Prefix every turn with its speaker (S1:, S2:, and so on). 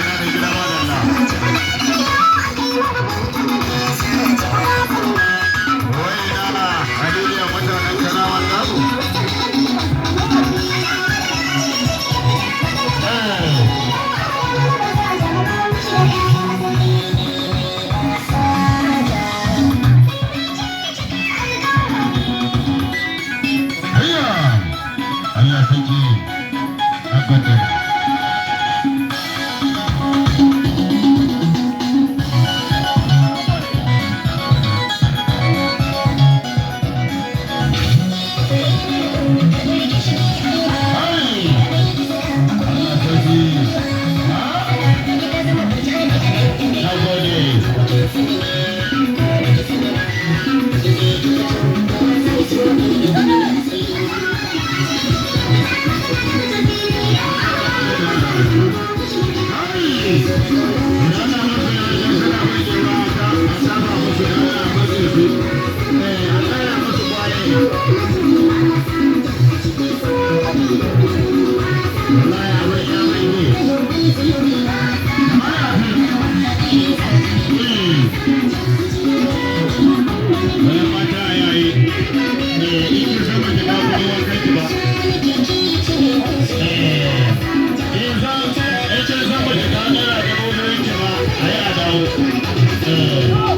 S1: ina da gida madalla. Wai ina Halilu mutanen Kanawan namu. Eh. Hayya! Allah sarki, an gode. Hai! Allah sarki. Ha? Na gode. Hai! Idan ana musu yanzu suna burgewa a saba musu da ana matse su. Eh, a tsaya musu kwarai. Wallahi abin ya burge. Kamar a fim. Wani mata a yayi. Eh, in ki sama ki kawo kuɗin wankan ki ba. Eh, in kin san ba ki kawo ₦2,000 ki ba, a yi a dawo. Eh.